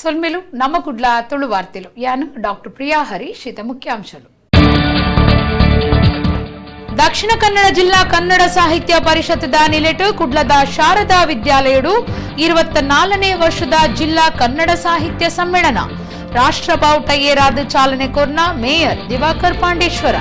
ಸೊಲ್ಮೆಲು ನಮ್ಮ ಕುಡ್ಲ ತುಳು ವಾರ್ತೆಲು ಯಾನು ಡಾಕ್ಟರ್ ಪ್ರಿಯಾ ಹರೀಶ್ ಇತ ಮುಖ್ಯಾಂಶಲು. ದಕ್ಷಿಣ ಕನ್ನಡ ಜಿಲ್ಲಾ ಕನ್ನಡ ಸಾಹಿತ್ಯ ಪರಿಷತ್ದ ನಿಲೆಟು ಕುಡ್ಲದ ಶಾರದಾ ವಿದ್ಯಾಲಯಡು 24ನೇ ವರ್ಷದ ಜಿಲ್ಲಾ ಕನ್ನಡ ಸಾಹಿತ್ಯ ಸಮ್ಮೇಳನ ರಾಷ್ಟ್ರ ಬಾವುಟ ಏರಾದ ಚಾಲನೆ ಕೋರ್ನ ಮೇಯರ್ ದಿವಾಕರ್ ಪಾಂಡೇಶ್ವರ.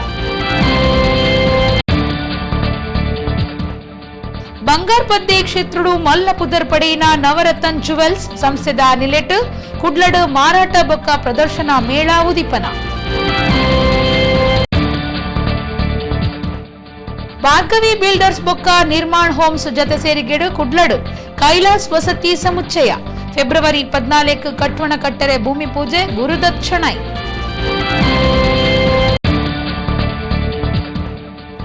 ಬಂಗಾರ್ಪದ್ದೆ ಕ್ಷೇತ್ರಡು ಮಲ್ಲ ಪುದರ್ ಪಡೆಯಿನ ನವರತನ್ ಜುವೆಲ್ಸ್ ಸಂಸ್ಥೆದ ನಿಲೆಟ್ ಕುಡ್ಲಡು ಮಾರಾಟ ಬೊಕ್ಕ ಪ್ರದರ್ಶನ ಮೇಳ ಉದೀಪನ. ಭಾರ್ಗವಿ ಬಿಲ್ಡರ್ಸ್ ಬೊಕ್ಕ ನಿರ್ಮಾಣ್ ಹೋಮ್ಸ್ ಜತೆ ಸೇರಿಗೆಡು ಕುಡ್ಲಡು ಕೈಲಾಸ್ ವಸತಿ ಸಮುಚ್ಚಯ ಫೆಬ್ರವರಿ 14 ಕಟ್ವಣ ಕಟ್ಟರೆ ಭೂಮಿ ಪೂಜೆ ಗುರುದತ್ ಶೆಣೈ.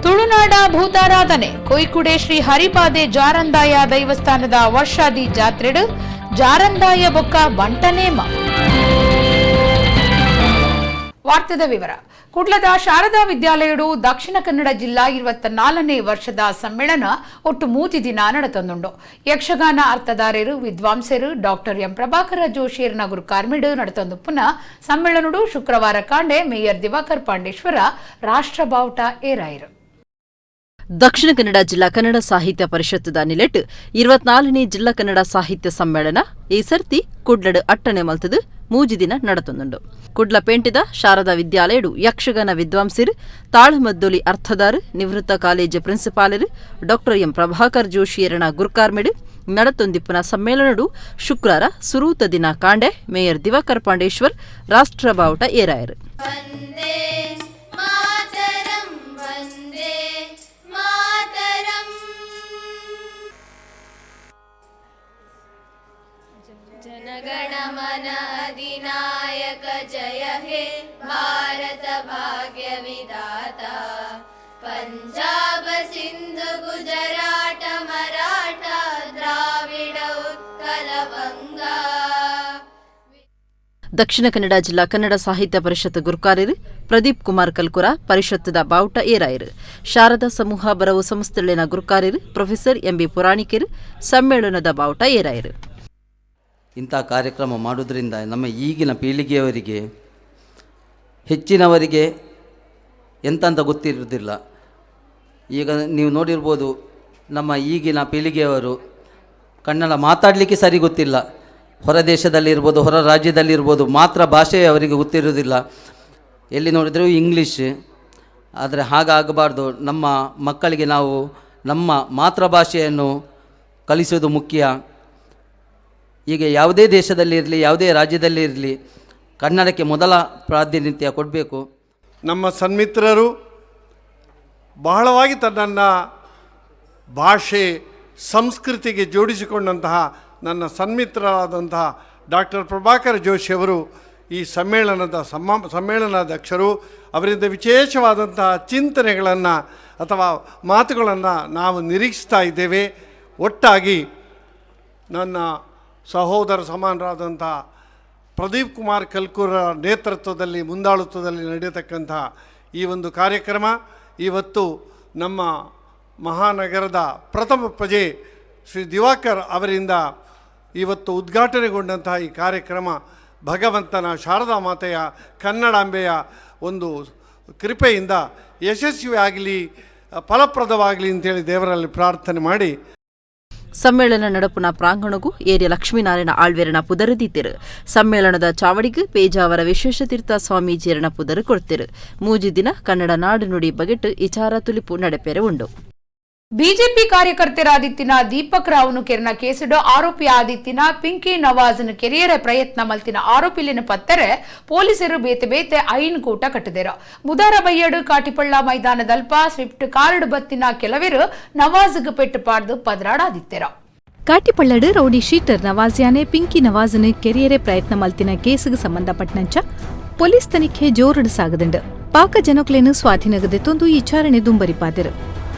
ತುಳುನಾಡ ಭೂತಾರಾಧನೆ ಕೊಯ್ಕುಡೆ ಶ್ರೀ ಹರಿಪಾದೆ ಜಾರಂದಾಯ ದೈವಸ್ಥಾನದ ವರ್ಷಾದಿ ಜಾತ್ರೆಡು ಜಾರಂದಾಯ ಬೊಕ್ಕ ಬಂಟ ನೇಮ. ವಾರ್ತೆದ ವಿವರ. ಕುಡ್ಲದ ಶಾರದಾ ವಿದ್ಯಾಲಯಡು ದಕ್ಷಿಣ ಕನ್ನಡ ಜಿಲ್ಲಾ 24ನೇ ವರ್ಷದ ಸಮ್ಮೇಳನ ಒಟ್ಟು 3 ದಿನ ನಡೆತಂದುಂಡು. ಯಕ್ಷಗಾನ ಅರ್ಥಧಾರರು ವಿದ್ವಾಂಸರು ಡಾಕ್ಟರ್ ಎಂ ಪ್ರಭಾಕರ ಜೋಶಿಯರ್ನ ಗುರು ಕಾರ್ಮಿಡು ನಡೆತಂದು ಪುನಃ ಸಮ್ಮೇಳನಡು ಶುಕ್ರವಾರ ಕಾಂಡೆ ಮೇಯರ್ ದಿವಾಕರ್ ಪಾಂಡೇಶ್ವರ ರಾಷ್ಟ್ರ ಬಾವುಟ ಏರಾಯರು. ದಕ್ಷಿಣ ಕನ್ನಡ ಜಿಲ್ಲಾ ಕನ್ನಡ ಸಾಹಿತ್ಯ ಪರಿಷತ್ದ ನಿಲೆಟ್ 24ನೇ ಜಿಲ್ಲಾ ಕನ್ನಡ ಸಾಹಿತ್ಯ ಸಮ್ಮೇಳನ ಈ ಸರ್ತಿ ಕುಡ್ಲಡು ಅಟ್ಟಣೆ ಮಲ್ತದು 3 ದಿನ ನಡತೊಂದುಂಡು. ಕುಡ್ಲ ಪೇಂಟಿದ ಶಾರದಾ ವಿದ್ಯಾಲಯಡು ಯಕ್ಷಗಾನ ವಿದ್ವಾಂಸರು ತಾಳಮದ್ದೊಲಿ ಅರ್ಥದಾರು ನಿವೃತ್ತ ಕಾಲೇಜು ಪ್ರಿನ್ಸಿಪಾಲರು ಡಾಕ್ಟರ್ ಎಂ ಪ್ರಭಾಕರ್ ಜೋಶಿಯರಣ ಗುರ್ಕಾರ್ಮೆಡು ನಡತೊಂದಿಪ್ಪುನ ಸಮ್ಮೇಳನಡು ಶುಕ್ರವಾರ ಸುರೂತ ದಿನ ಕಾಂಡೆ ಮೇಯರ್ ದಿವಾಕರ್ ಪಾಂಡೇಶ್ವರ್ ರಾಷ್ಟ್ರ ಬಾವುಟ ಏರಾಯರು. जनगणमन अधिनायक जय हे भारत भाग्य विधाता. पंजाब सिंधु गुजरात मराठा द्राविड उत्कल बंगा. ದಕ್ಷಿಣ ಕನ್ನಡ ಜಿಲ್ಲಾ ಕನ್ನಡ ಸಾಹಿತ್ಯ ಪರಿಷತ್ ಗುರುಕಾರ್ಯರು ಪ್ರದೀಪ್ ಕುಮಾರ್ ಕಲ್ಕುರ ಪರಿಷತ್ತದ ಬಾವುಟ ಏರಾಯರು. ಶಾರದಾ ಸಮೂಹ ಬರವು ಸಂಸ್ಥೆಗಳಿನ ಗುರುಕಾರ್ಯರು ಪ್ರೊಫೆಸರ್ ಎಂಬಿ ಪುರಾಣಿಕರು ಸಮ್ಮೇಳನದ ಬಾವುಟ ಏರಾಯರು. ಇಂಥ ಕಾರ್ಯಕ್ರಮ ಮಾಡೋದರಿಂದ ನಮ್ಮ ಈಗಿನ ಪೀಳಿಗೆಯವರಿಗೆ ಹೆಚ್ಚಿನವರಿಗೆ ಎಂತ ಅಂತ ಗೊತ್ತಿರುವುದಿಲ್ಲ. ಈಗ ನೀವು ನೋಡಿರ್ಬೋದು, ನಮ್ಮ ಈಗಿನ ಪೀಳಿಗೆಯವರು ಕನ್ನಡ ಮಾತಾಡಲಿಕ್ಕೆ ಸರಿ ಗೊತ್ತಿಲ್ಲ. ಹೊರ ದೇಶದಲ್ಲಿರ್ಬೋದು, ಹೊರ ರಾಜ್ಯದಲ್ಲಿರ್ಬೋದು, ಮಾತ್ರ ಭಾಷೆ ಅವರಿಗೆ ಗೊತ್ತಿರುವುದಿಲ್ಲ. ಎಲ್ಲಿ ನೋಡಿದರೂ ಇಂಗ್ಲೀಷ್. ಆದರೆ ಹಾಗಾಗಬಾರ್ದು. ನಮ್ಮ ಮಕ್ಕಳಿಗೆ ನಾವು ನಮ್ಮ ಮಾತೃಭಾಷೆಯನ್ನು ಕಲಿಸೋದು ಮುಖ್ಯ. ಈಗ ಯಾವುದೇ ದೇಶದಲ್ಲಿರಲಿ, ಯಾವುದೇ ರಾಜ್ಯದಲ್ಲಿರಲಿ, ಕನ್ನಡಕ್ಕೆ ಮೊದಲ ಪ್ರಾತಿನಿಧ್ಯ ಕೊಡಬೇಕು. ನಮ್ಮ ಸನ್ಮಿತ್ರರು ಬಹಳವಾಗಿ ತನ್ನನ್ನು ಭಾಷೆ ಸಂಸ್ಕೃತಿಗೆ ಜೋಡಿಸಿಕೊಂಡಂತಹ ನನ್ನ ಸನ್ಮಿತ್ರರಾದಂತಹ ಡಾಕ್ಟರ್ ಪ್ರಭಾಕರ್ ಜೋಶಿಯವರು ಈ ಸಮ್ಮೇಳನದ ಸಮ್ಮೇಳನಾಧ್ಯಕ್ಷರು. ಅವರಿಂದ ವಿಶೇಷವಾದಂತಹ ಚಿಂತನೆಗಳನ್ನು ಅಥವಾ ಮಾತುಗಳನ್ನು ನಾವು ನಿರೀಕ್ಷಿಸ್ತಾ ಇದ್ದೇವೆ. ಒಟ್ಟಾಗಿ ನನ್ನ ಸಹೋದರ ಸಮಾನರಾದಂಥ ಪ್ರದೀಪ್ ಕುಮಾರ್ ಕಲ್ಕೂರ ನೇತೃತ್ವದಲ್ಲಿ ಮುಂದಾಳುತ್ವದಲ್ಲಿ ನಡೆಯತಕ್ಕಂಥ ಈ ಒಂದು ಕಾರ್ಯಕ್ರಮ ಇವತ್ತು ನಮ್ಮ ಮಹಾನಗರದ ಪ್ರಥಮ ಪ್ರಜೆ ಶ್ರೀ ದಿವಾಕರ್ ಅವರಿಂದ ಇವತ್ತು ಉದ್ಘಾಟನೆಗೊಂಡಂತಹ ಈ ಕಾರ್ಯಕ್ರಮ ಭಗವಂತನ ಶಾರದಾ ಮಾತೆಯ ಕನ್ನಡಾಂಬೆಯ ಒಂದು ಕೃಪೆಯಿಂದ ಯಶಸ್ವಿಯಾಗಲಿ, ಫಲಪ್ರದವಾಗಲಿ ಅಂತೇಳಿ ದೇವರಲ್ಲಿ ಪ್ರಾರ್ಥನೆ ಮಾಡಿ. ಸಮ್ಮೇಳನ ನಡಪುನ ಪ್ರಾಂಗಣಗೂ ಏರಿಯ ಲಕ್ಷ್ಮೀನಾರಾಯಣ ಆಳ್ವೇರನ ಪುದರುದೀತಿರು. ಸಮ್ಮೇಳನದ ಚಾವಡಿಗು ಪೇಜಾವರ ವಿಶೇಷತೀರ್ಥ ಸ್ವಾಮೀಜಿಯರನ ಪುದರು ಕೊಡ್ತಿರು. 3 ದಿನ ಕನ್ನಡ ನಾಡು ನುಡಿ ಬಗೆಟ್ ಇಚಾರ ತುಲಿಪು ನಡೆಪೆರೆ ಉಂಡು. ಬಿಜೆಪಿ ಕಾರ್ಯಕರ್ತರಾದಿತ್ತಿನ ದೀಪಕ್ ರಾವ್ನು ಕೆರ್ನ ಕೇಸುಡು ಆರೋಪಿ ಆದಿತ್ತಿನ ಪಿಂಕಿ ನವಾಜ್ನ ಕೆರಿಯರ ಪ್ರಯತ್ನ ಮಲ್ತಿನ ಆರೋಪಿಲಿನ ಪತ್ತರೆ ಪೊಲೀಸರು ಬೇತೆ ಬೇತೆ 5 ಕೂಟ ಕಟ್ಟದಿರು. ಮುದಾರ ಬಯ್ಯಡು ಕಾಟಿಪಳ್ಳ ಮೈದಾನದಲ್ಪ ಸ್ವಿಫ್ಟ್ ಕಾರ್ಡ್ ಬತ್ತಿನ ಕೆಲವರು ನವಾಜ್ಗ್ ಪೆಟ್ಟು ಪಾಡ್ದು ಪದರಾಡಾದಿತ್ತೆರ. ಕಾಟಿಪಳ್ಳಡು ರೌಡಿ ಶೀಟರ್ ನವಾಜ್ಯಾನೆ ಪಿಂಕಿ ನವಾಜ್ನ ಕೆರಿಯರೆ ಪ್ರಯತ್ನ ಮಲ್ತಿನ ಕೇಸುಗೆ ಸಂಬಂಧಪಟ್ಟನಂಚ ಪೊಲೀಸ್ ತನಿಖೆ ಜೋರಡು ಸಾಗದಂಡು. ಪಾಕ ಜನಕ್ಲೇನು ಸ್ವಾಧೀನಗದೆತ್ತೊಂದು ವಿಚಾರಣೆ ದುಂಬರಿಪಾದರು.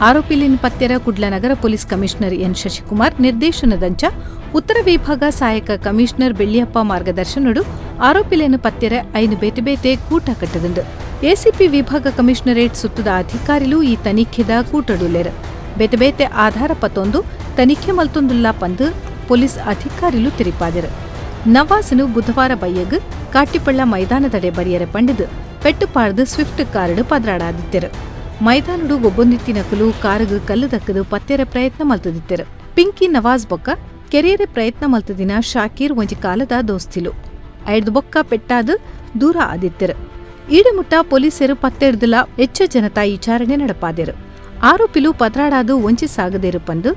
ಆರೋಪಿಲಿನ ಪತ್ತೆರ ಕುಡ್ಲ ನಗರ police commissioner N Shashikumar ನಿರ್ದೇಶನದಂಚ ಉತ್ತರ ವಿಭಾಗ ಸಹಾಯಕ ಕಮಿಷನರ್ ಬೆಳ್ಳಿಯಪ್ಪ ಮಾರ್ಗದರ್ಶನಡು ಆರೋಪಿಲೇನು ಪತ್ತೆರ 5 ಬೇತೆ ಬೇತೆ ಕೂಟ ಕಟ್ಟದಂಡು. ಎಸಿಪಿ ವಿಭಾಗ ಕಮಿಷನರೇಟ್ ಸುತ್ತದ ಅಧಿಕಾರಿಲು ಈ ತನಿಖೆದ ಕೂಟಡುಲ್ಲೆರು. ಬೇತೆ ಬೇತೆ ಆಧಾರ ಪತ್ತೊಂದು ತನಿಖೆ ಮಲ್ತೊಂದುಲ್ಲ ಪಂದು ಪೊಲೀಸ್ ಅಧಿಕಾರಿಲು ತೆರಿಪಾದರು. ನವಾಜ್ನು ಬುಧವಾರ ಬಯ್ಯಗ್ ಕಾಟಿಪಳ್ಳ ಮೈದಾನದಡೆ ಬರಿಯರೆ ಪಂಡಿದು ಪೆಟ್ಟುಪಾಡ್ದು ಸ್ವಿಫ್ಟ್ ಕಾರುಡು ಪದ್ರಾಡಾದಿತ್ತೆರು. ಮೈದಾನಡು ಗೊಬ್ಬೊಂದಿತ್ತಿನಕುಲು ಕಾರುಗು ಕಲ್ಲು ದಕ್ಕದು ಪತ್ತೆರ ಪ್ರಯತ್ನ ಮಲ್ತದಿತ್ತೆರು. ಪಿಂಕಿ ನವಾಜ್ ಬೊಕ್ಕ ಕೆರೆಯರೆ ಪ್ರಯತ್ನ ಮಲ್ತದಿನ ಶಾಕೀರ್ ಒಂಜಿ ಕಾಲದ ದೋಸ್ತಿಲು ಐಡ್ದು ಬೊಕ್ಕ ಪೆಟ್ಟಾದು ದೂರ ಆದಿತ್ತೆರು. ಈಡೆಮುಟ್ಟ ಪೊಲೀಸರು ಪತ್ತೆಡ್ದುಲ ಹೆಚ್ಚ ಜನತಾ ವಿಚಾರಣೆ ನಡಪಾದೆರು. ಆರೋಪಿಲು ಪದ್ರಾಡಾದು ಒಂಜಿ ಸಾಗದೇರು ಪಂದು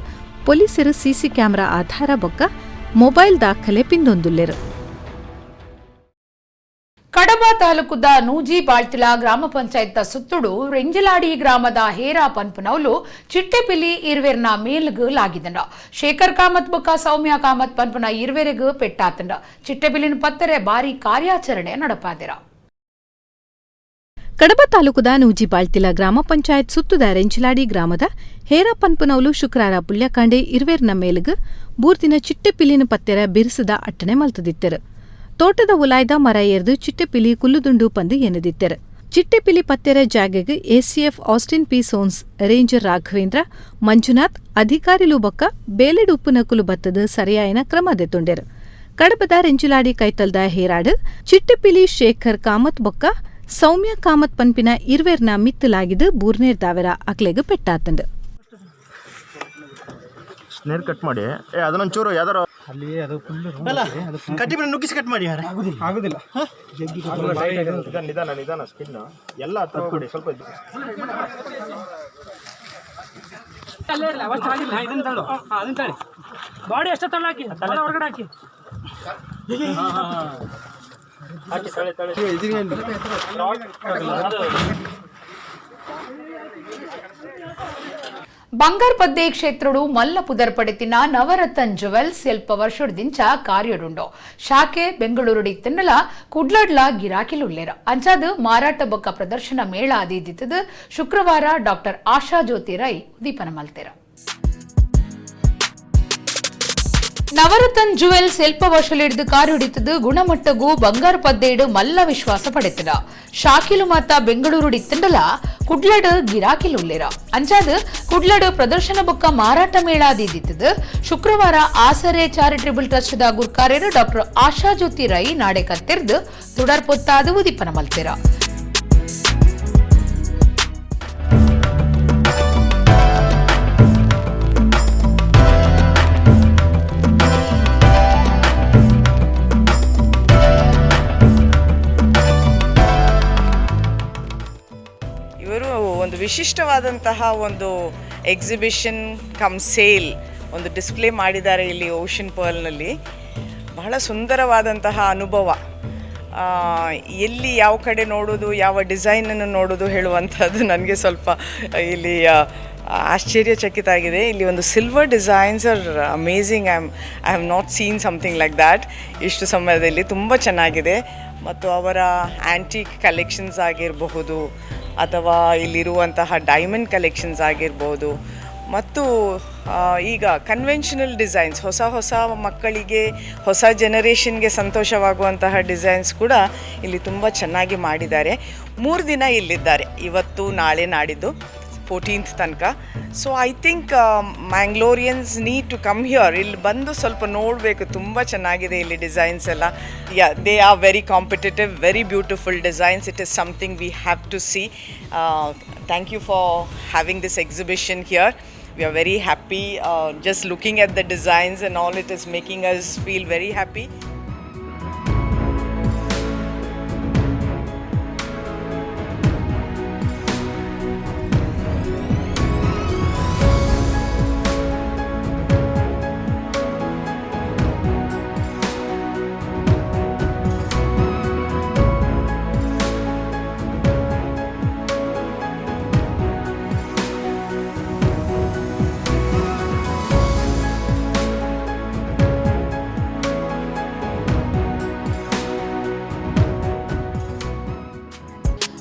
ಪೊಲೀಸರು ಸಿಸಿ ಕ್ಯಾಮೆರಾ ಆಧಾರ ಬೊಕ್ಕ ಮೊಬೈಲ್ ದಾಖಲೆ ಪಿಂದೊಂದುಲ್ಲೆರು. ಕಡಬ ತಾಲೂಕುದ ನೂಜಿ ಬಾಳ್ತಿಲ ಗ್ರಾಮ ಪಂಚಾಯತ್ ಸುತ್ತುಡು ರೆಂಜಲಾಡಿ ಗ್ರಾಮದ ಹೇರಾ ಪನ್ಪುನೌಲು ಚಿಟ್ಟೆಪಿಲಿ ಇರ್ವೆರ್ನ ಮೇಲ್ಗ್ ಲಾಗಿದಂಡ. ಶೇಖರ್ ಕಾಮತ್ ಬೊಕ್ಕ ಸೌಮ್ಯ ಕಾಮತ್ ಪನ್ಪುನ ಇರ್ವೆರೆಗ್ ಪೆಟ್ಟಾತಂಡ. ಚಿಟ್ಟೆಪಿಲಿನ ಪತ್ತರೆ ಬಾರಿ ಕಾರ್ಯಾಚರಣೆ ನಡಪಾದೆರ. ಕಡಬ ತಾಲೂಕುದ ನೂಜಿ ಬಾಳ್ತಿಲ ಗ್ರಾಮ ಪಂಚಾಯತ್ ಸುತ್ತುದ ರೆಂಚಲಾಡಿ ಗ್ರಾಮದ ಹೇರಾ ಪನ್ಪುನೌಲು ಶುಕ್ರಾರ ಪುಲ್ಯಕಾಂಡೆ ಇರ್ವೆರ್ನ ಮೇಲ್ಗ್ ಬೂರ್ದಿನ ಚಿಟ್ಟೆಪಿಲಿನ ಪತ್ತೆರ ಬಿರುಸುದ ಅಟ್ಟಣೆ ಮಲ್ತದಿತ್ತೆರು. ತೋಟದ ಉಲಾಯ್ದ ಮರ ಏರ್ದು ಚಿಟ್ಟೆಪಿಲಿ ಕುಲ್ಲುದುಂಡು ಪಂದು ಎನ್ನದಿತ್ತೆರು. ಚಿಟ್ಟೆಪಿಲಿ ಪತ್ತೆರ ಜಾಗೆಗ್ ACF Austin P Sons, ranger Raghavendra, Manjunath ಅಧಿಕಾರಿಲು ಬೊಕ್ಕ ಬೇಲೆಡ್ ಉಪ್ಪುನಕುಲು ಬತ್ತದು ಸರಿಯಾಯನ ಕ್ರಮ ದೆತ್ತೊಂಡೆರು. ಕಡಬದ ರೆಂಜುಲಾಡಿ ಕೈತಲ್ದ ಹೇರಾಡು ಚಿಟ್ಟೆಪಿಲಿ ಶೇಖರ್ ಕಾಮತ್ ಬೊಕ್ಕ ಸೌಮ್ಯ ಕಾಮತ್ ಪನ್ಪಿನ ಇರ್ವೆರ್ನ ಮಿತ್ತಲಾಗಿದ್ದು ಬೂರ್ನೇರ್ ದಾವೆರ ಅಕ್ಲೆಗ್ ಪೆಟ್ಟಾತಂಡು. ಸ್ನೇರ್ ಕಟ್ ಮಾಡಿ ಅದನ್ನೊಂಚೂರು ಯಾವ್ದಾರು ಕಟ್ಟಿ ಬಿಡಿ, ನುಗ್ಗಿಸಿ ಕಟ್ ಮಾಡಿ ಯಾರ ಆಗುದಿಲ್ಲ. ನಿಧಾನ ನಿಧಾನ ಸ್ಪಿನ್ ಎಲ್ಲ ಹತ್ರ ಸ್ವಲ್ಪ. ಬಾಡಿ ಎಷ್ಟ ತಳ್ಳ ಹಾಕಿ, ಹೊರಗಡೆ ಹಾಕಿ. ಬಂಗಾರ್ಪದ್ದೆ ಕ್ಷೇತ್ರಡು ಮಲ್ಲ ಪುದರ್ ಪಡೆತಿನ ನವರತನ್ ಜುವೆಲ್ಸ್ ಎಲ್ಪ ವರ್ಷದಿಂಚ ಕಾರ್ಯಡುಂಡು. ಶಾಖೆ ಬೆಂಗಳೂರುಡಿ ತಿನ್ನಲ ಕುಡ್ಲಡ್ಲ ಗಿರಾಕಿಲುಲ್ಲೇರ. ಅಂಚಾದ ಮಾರಾಟ ಬೊಕ್ಕ ಪ್ರದರ್ಶನ ಮೇಳ ಅದೀದಿತ್ತದು ಶುಕ್ರವಾರ ಡಾಕ್ಟರ್ ಆಶಾ ಜ್ಯೋತಿ ರೈ ಉದೀಪನ ಮಲ್ತೆರ. ನವರತನ್ ಜುವೆಲ್ಸ್ ಎಲ್ಪ ವರ್ಷಲಿಡ್ದು ಕಾರುಡಿತದು ಗುಣಮಟ್ಟಗೂ ಬಂಗಾರ ಪದ್ದೇಡು ಮಲ್ಲ ವಿಶ್ವಾಸ ಪಡೆತದ. ಶಾಖಿಲು ಮಾತ ಬೆಂಗಳೂರುಡಿ ತಿಂಡಲ ಕುಡ್ಲಡ್ ಗಿರಾಕಿಲುಲ್ಲೇರ. ಅಂಚಾದ ಕುಡ್ಲಡ್ ಪ್ರದರ್ಶನ ಬೊಕ್ಕ ಮಾರಾಟ ಮೇಳ ದೀದಿತ್ತದು ಶುಕ್ರವಾರ ಆಸರೆ ಚಾರಿಟೇಬಲ್ ಟ್ರಸ್ಟ್ the ಗುರ್ಕಾರ್ಯರು doctor ಆಶಾ ಜ್ಯೋತಿ ರೈ ನಾಡೆ ಕತ್ತೆರ್ದು ತುಡರ್ ಪೊತ್ತಾದ ಉದೀಪನ ಮಲ್ತೆರ. ಒಂದು ವಿಶಿಷ್ಟವಾದಂತಹ ಒಂದು exhibition come sale ಒಂದು ಡಿಸ್ಪ್ಲೇ ಮಾಡಿದ್ದಾರೆ ಇಲ್ಲಿ ಓಷನ್ ಪರ್ಲ್ನಲ್ಲಿ. ಬಹಳ ಸುಂದರವಾದಂತಹ ಅನುಭವ. ಎಲ್ಲಿ ಯಾವ ಕಡೆ ನೋಡೋದು, ಯಾವ ಡಿಸೈನನ್ನು ನೋಡೋದು ಹೇಳುವಂಥದ್ದು ನನಗೆ ಸ್ವಲ್ಪ ಇಲ್ಲಿ ಆಶ್ಚರ್ಯಚಕಿತ ಆಗಿದೆ. ಇಲ್ಲಿ ಒಂದು silver designs are amazing. I have not seen something like that ಇಷ್ಟು ಸಮಯದಲ್ಲಿ. ತುಂಬ ಚೆನ್ನಾಗಿದೆ. ಮತ್ತು ಅವರ ಆ್ಯಂಟೀಕ್ ಕಲೆಕ್ಷನ್ಸ್ ಆಗಿರಬಹುದು ಅಥವಾ ಇಲ್ಲಿರುವಂತಹ ಡೈಮಂಡ್ ಕಲೆಕ್ಷನ್ಸ್ ಆಗಿರ್ಬೋದು, ಮತ್ತು ಈಗ ಕನ್ವೆನ್ಷನಲ್ ಡಿಸೈನ್ಸ್, ಹೊಸ ಹೊಸ ಮಕ್ಕಳಿಗೆ ಹೊಸ ಜನರೇಷನ್ಗೆ ಸಂತೋಷವಾಗುವಂತಹ ಡಿಸೈನ್ಸ್ ಕೂಡ ಇಲ್ಲಿ ತುಂಬ ಚೆನ್ನಾಗಿ ಮಾಡಿದ್ದಾರೆ. 3 ದಿನ ಇಲ್ಲಿದ್ದಾರೆ, ಇವತ್ತು, ನಾಳೆ, ನಾಡಿದ್ದು 14th ತನಕ. So I think Mangaloreans need to come here. ಇಲ್ಲಿ ಬಂದು ಸ್ವಲ್ಪ ನೋಡಬೇಕು, ತುಂಬ ಚೆನ್ನಾಗಿದೆ ಇಲ್ಲಿ ಡಿಸೈನ್ಸ್ ಎಲ್ಲ. Yeah, they are very competitive, very beautiful designs. It is something we have to see. Thank you for having this exhibition here. We are very happy. Just looking at the designs and all, it is making us feel very happy.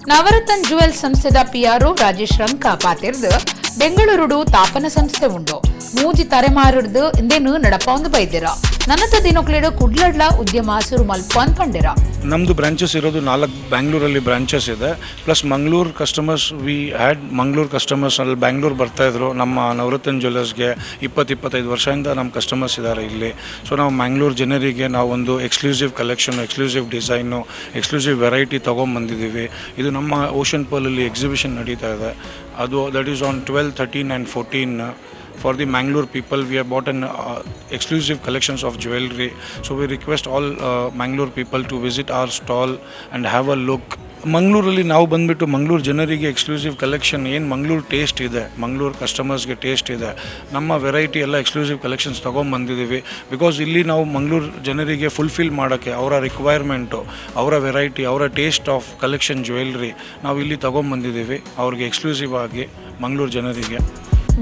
Navaratan jewel ಸಂಸ್ಥೆದ PRO Rajesh ರಂಕ ಪಾತಿರ್ದು ಬೆಂಗಳೂರುಡು ತಾಪನ ಸಂಸ್ಥೆ ಉಂಡು. ಮೂಜಿ ತರೆಮಾರುಡ್ದು ಇಂದೇನು ನಡಪೊಂದು ಬೈದಿರ. ನನತ ದಿನಕ್ಲೆಡು ಕುಡ್ಲಡ್ಲ ಉದ್ಯಮ ಸುರು ಮಲ್ಪೊಂದು ಪಂಡಿರ. ನಮ್ಮದು branches ಇರೋದು 4 ಬ್ಯಾಂಗ್ಳೂರಲ್ಲಿ ಬ್ರಾಂಚಸ್ ಇದೆ. Plus Mangaluru customers, we had Mangaluru customers. ಅಲ್ಲಿ ಬ್ಯಾಂಗ್ಳೂರು ಬರ್ತಾಯಿದ್ರು ನಮ್ಮ ನವರತ್ನ ಜ್ಯುವೆಲ್ಲರ್ಸ್ಗೆ. 20-25 ವರ್ಷದಿಂದ ನಮ್ಮ ಕಸ್ಟಮರ್ಸ್ ಇದ್ದಾರೆ ಇಲ್ಲಿ. ಸೊ ನಾವು ಮ್ಯಾಂಗ್ಳೂರು ಜನರಿಗೆ ನಾವೊಂದು exclusive collection, exclusive design, exclusive variety ತೊಗೊಂಬಂದಿದ್ದೀವಿ. ಇದು ನಮ್ಮ ಓಷನ್ ಪರ್ಲಲ್ಲಿ ಎಕ್ಸಿಬಿಷನ್ ನಡೀತಾ ಇದೆ. ಅದು that is on 12, 13 and 14. For the Mangalore people, we have bought an exclusive collections of jewelry. So we request all Mangalore people to visit our stall and have a look. ಮಂಗಳೂರಲ್ಲಿ ನಾವು ಬಂದುಬಿಟ್ಟು ಮಂಗಳೂರು ಜನರಿಗೆ exclusive collection, ಏನು Mangaluru taste ಇದೆ, Mangaluru ಕಸ್ಟಮರ್ಸ್ಗೆ taste ಇದೆ, ನಮ್ಮ variety ಎಲ್ಲ exclusive collections ತೊಗೊಂಬಂದಿದ್ದೀವಿ. Because ಇಲ್ಲಿ ನಾವು ಮಂಗಳೂರು ಜನರಿಗೆ ಫುಲ್ಫಿಲ್ ಮಾಡೋಕ್ಕೆ ಅವರ ರಿಕ್ವೈರ್ಮೆಂಟು, ಅವರ ವೆರೈಟಿ, ಅವರ taste of collection jewellery ನಾವು ಇಲ್ಲಿ ತೊಗೊಂಬಂದಿದ್ದೀವಿ ಅವ್ರಿಗೆ ಎಕ್ಸ್ಕ್ಲೂಸಿವ್ ಆಗಿ ಮಂಗಳೂರು ಜನರಿಗೆ.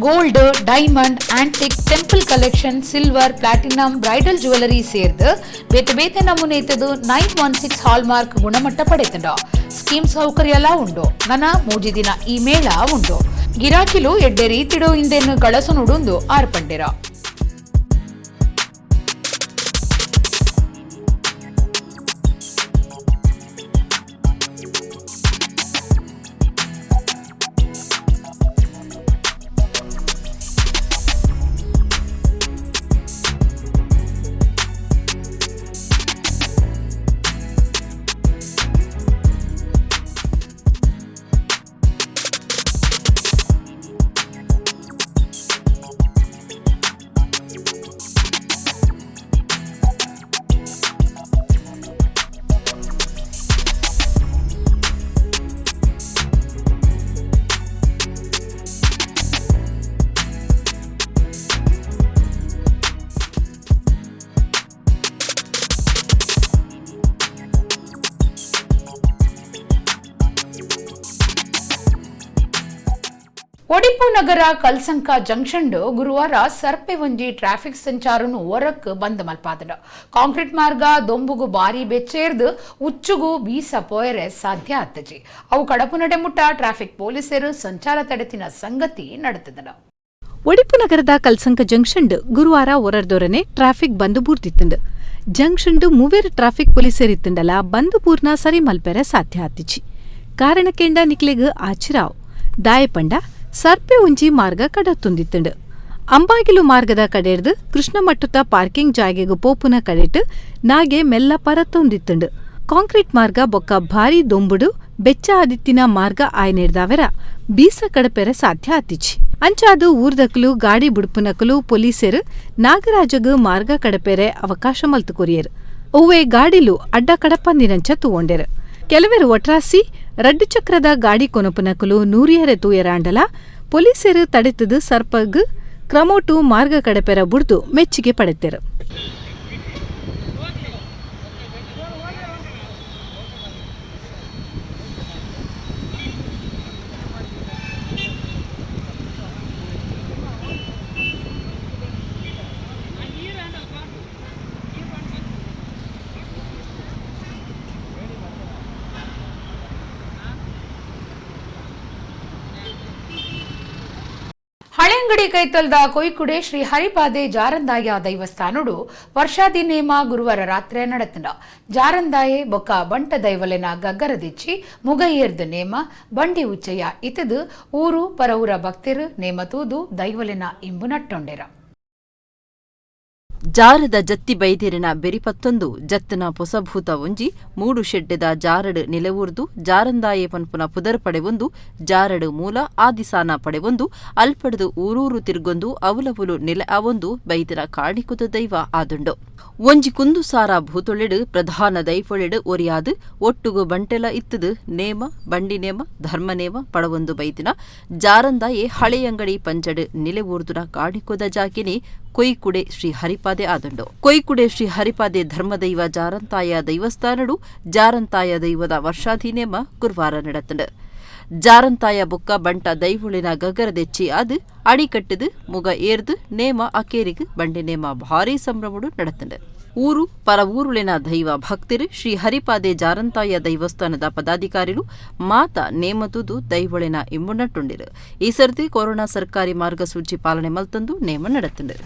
Gold, diamond, antique, temple collection, silver, platinum, bridal jewellery ಸೇರ್ದು ಬೇತೆ ಬೇತೆ ನಮೂನೆ ಇತ್ತದು 916 ಹಾಲ್ಮಾರ್ಕ್ ಗುಣಮಟ್ಟ ಪಡೆತಂಡ ಸ್ಕೀಮ್ ಸೌಕರ್ಯ ಎಲ್ಲ ಉಂಡು. ನನ ಮೂಜಿ ದಿನ ಈ ಮೇಳ ಉಂಡು. ಗಿರಾಕಿಲು ಎಡ್ಡೆ ರೀತಿಡು ಇಂದೆನ್ನು ಗಳಸು ನುಡುಂದು ಆರ್ಪಂಡಿರ. ಒಡಿಪು ನಗರ ಕಲ್ಸಂಕ ಜಂಕ್ಷನ್ ಗುರುವಾರ ಸರ್ಪೆ ಒಂಜಿ ಟ್ರಾಫಿಕ್ ಸಂಚಾರನು ಹೊರಕ್ ಬಂದ್ ಮಲ್ಪಾದನ. ಕಾಂಕ್ರೀಟ್ ಮಾರ್ಗ ದೊಂಬುಗು ಬಾರಿ ಬೆಚ್ಚೇರ್ದು ಉಚ್ಚುಗು ಬೀಸ ಪೋಯರೆ ಸಾಧ್ಯ ಆತಜಿ. ಅವು ಕಡಪು ನಡೆ ಮುಟ್ಟ ಟ್ರಾಫಿಕ್ ಪೊಲೀಸರು ಸಂಚಾರ ತಡೆತಿನ ಸಂಗತಿ ನಡೆತದನ. ಒಡಿಪು ನಗರದ ಕಲ್ಸಂಕ ಜಂಕ್ಷನ್ ಗುರುವಾರ ಒರರ್ದೊರನೆ ಟ್ರಾಫಿಕ್ ಬಂದ್ ಬೂರ್ದಿತ್ತಂಡು. ಜಂಕ್ಷನ್ ಮೂವೇರು ಟ್ರಾಫಿಕ್ ಪೊಲೀಸರಿತ್ತಂಡಲ ಬಂದ್ ಪೂರ್ಣ ಸರಿ ಮಲ್ಪೆರೆ ಸಾಧ್ಯ ಆತಿಜಿ. ಕಾರಣಕ್ಕೆಂಡ ನಿಕ್ಲೆಗ್ ಆಚಿರಾವ್ ದಾಯಪಂಡ ಸರ್ಪೆ ಒಂಜಿ ಮಾರ್ಗ ಕಡತ್ತುಂದಿತ್ತಂಡು. ಅಂಬಾಗಿಲು ಮಾರ್ಗದ ಕಡೆರ್ದು ಕೃಷ್ಣಮಟ್ಟುತ ಪಾರ್ಕಿಂಗ್ ಜಾಗೆಗು ಪೋಪುನ ಕಡೆಟ್ ನಾಗೆ ಮೆಲ್ಲ ಪರತ್ತೊಂದಿತ್ತಂಡು. ಕಾಂಕ್ರೀಟ್ ಮಾರ್ಗ ಬೊಕ್ಕ ಭಾರಿ ದೊಂಬುಡು ಬೆಚ್ಚ ಆದಿತ್ತಿನ ಮಾರ್ಗ ಆಯ್ನೇರ್ದಾವೆರ ಬೀಸ ಕಡಪೆರೆ ಸಾಧ್ಯ ಆತಿಚಿ. ಅಂಚಾದು ಊರ್ದಕ್ಲು ಗಾಡಿ ಬುಡ್ಪುನಕಲು ಪೊಲೀಸರು ನಾಗರಾಜಗ್ ಮಾರ್ಗ ಕಡಪೆರೆ ಅವಕಾಶ ಮಲ್ತು ಕೊರಿಯರು. ಒವ್ವೆ ಗಾಡಿಲು ಅಡ್ಡ ಕಡಪಂದಿನಂಚ ತೂವೊಂಡೆರು. ಕೆಲವರು ಒಟ್ರಾಸಿ ರಡ್ಡು ಚಕ್ರದ ಗಾಡಿ ಕೊನಪುನಕಲು ನೂರಿಯರೆ ತೂಯರಾಂಡಲ ಪೊಲೀಸರು ತಡೆತದು ಸರ್ಪಗ್ ಕ್ರಮೋಟು ಮಾರ್ಗ ಕಡಪೆರ ಬುಡ್ದು ಮೆಚ್ಚುಗೆ ಪಡೆತೆರು. ಹಳೆಂಗಡಿ ಕೈತಲ್ದ ಕೊಯ್ಕುಡೆ ಶ್ರೀ ಹರಿಪಾದೆ ಜಾರಂದಾಯ ದೈವಸ್ಥಾನಡು ವರ್ಷಾದಿ ನೇಮ ಗುರುವಾರ ರಾತ್ರಿ ನಡೆತನ. ಜಾರಂದಾಯೆ ಬೊಕ್ಕ ಬಂಟ ದೈವಲೆನ ಗಗ್ಗರದಿಚ್ಚಿ ಮುಗೈಯರ್ದ ನೇಮ ಬಂಡಿ ಉಚ್ಚಯ ಇತದು ಊರು ಪರವೂರ ಭಕ್ತರು ನೇಮ ತೂದು ದೈವಲೆನ ಇಂಬು ನಟ್ಟೊಂಡೆರ. ಜಾರದ ಜತ್ತಿ ಬೈದಿರಿನ ಬೆರಿಪತ್ತೊಂದು ಜತ್ತನ ಪೊಸಭೂತ ಒಂಜಿ ಮೂಡು ಶೆಡ್ಡೆದ ಜಾರಡು ನಿಲೆವೂರ್ದು ಜಾರಂದಾಯೆ ಪನ್ಪುನ ಪುದರ್ ಪಡೆವೊಂದು ಜಾರಡು ಮೂಲ ಆದಿಸಾನ ಪಡೆವೊಂದು ಅಲ್ಪಡೆದು ಊರೂರು ತಿರ್ಗೊಂದು ಅವಲವುಲು ನಿಲೆ ಅವೊಂದು ಬೈದಿನ ಕಾಣಿಕುತ ದೈವ ಆದುಂಡು. ಒಂಜಿ ಕುಂದು ಸಾರ ಭೂತೊಳೆಡು ಪ್ರಧಾನ ದೈವೊಳೆಡು ಒರಿಯಾದು ಒಟ್ಟುಗು ಬಂಟೆಲ ಇತ್ತದು ನೇಮ ಬಂಡಿ ನೇಮ ಧರ್ಮ ನೇಮ ಪಡವೊಂದು ಬೈದಿನ ಜಾರಂದಾಯೆ ಹಳೆಯಂಗಡಿ ಪಂಚಡು ನಿಲೆವೂರ್ದುನ ಕಾಣಿಕೋದ ಜಾಗಿನಿ ಕೊಯ್ಕುಡೆ ಶ್ರೀ ಹರಿಪಾದೆ ಆದುಂಡು. ಕೊಯ್ಕುಡೆ ಶ್ರೀ ಹರಿಪಾದೆ ಧರ್ಮದೈವ ಜಾರಂತಾಯ ದೈವಸ್ಥಾನಡು ಜಾರಂತಾಯ ದೈವದ ವರ್ಷಾಧಿ ನೇಮ ಗುರುವಾರ ನಡೆತಂಡು. ಜಾರಂತಾಯ ಬೊಕ್ಕ ಬಂಟ ದೈವೊಳಿನ ಗಗರದೆಚ್ಚಿ ಅದು ಅಡಿಕಟ್ಟದು ಮುಗ ಏರ್ದು ನೇಮ ಅಕೇರಿಗ್ ಬಂಡಿ ನೇಮ ಭಾರೀ ಸಂಭ್ರಮಡು ನಡೆತಂಡು. ಊರು ಪರವೂರುಳಿನ ದೈವ ಭಕ್ತರು ಶ್ರೀ ಹರಿಪಾದೆ ಜಾರಂತಾಯ ದೈವಸ್ಥಾನದ ಪದಾಧಿಕಾರಿಲು ಮಾತ ನೇಮತುದು ದೈವಳಿನ ಇಂಬು ನಟ್ಟುಂಡಿರು. ಈ ಸರ್ತಿ ಕೊರೋನಾ ಸರ್ಕಾರಿ ಮಾರ್ಗಸೂಚಿ ಪಾಲನೆ ಮಲ್ತಂದು ನೇಮ ನಡತುಂಡಿರು.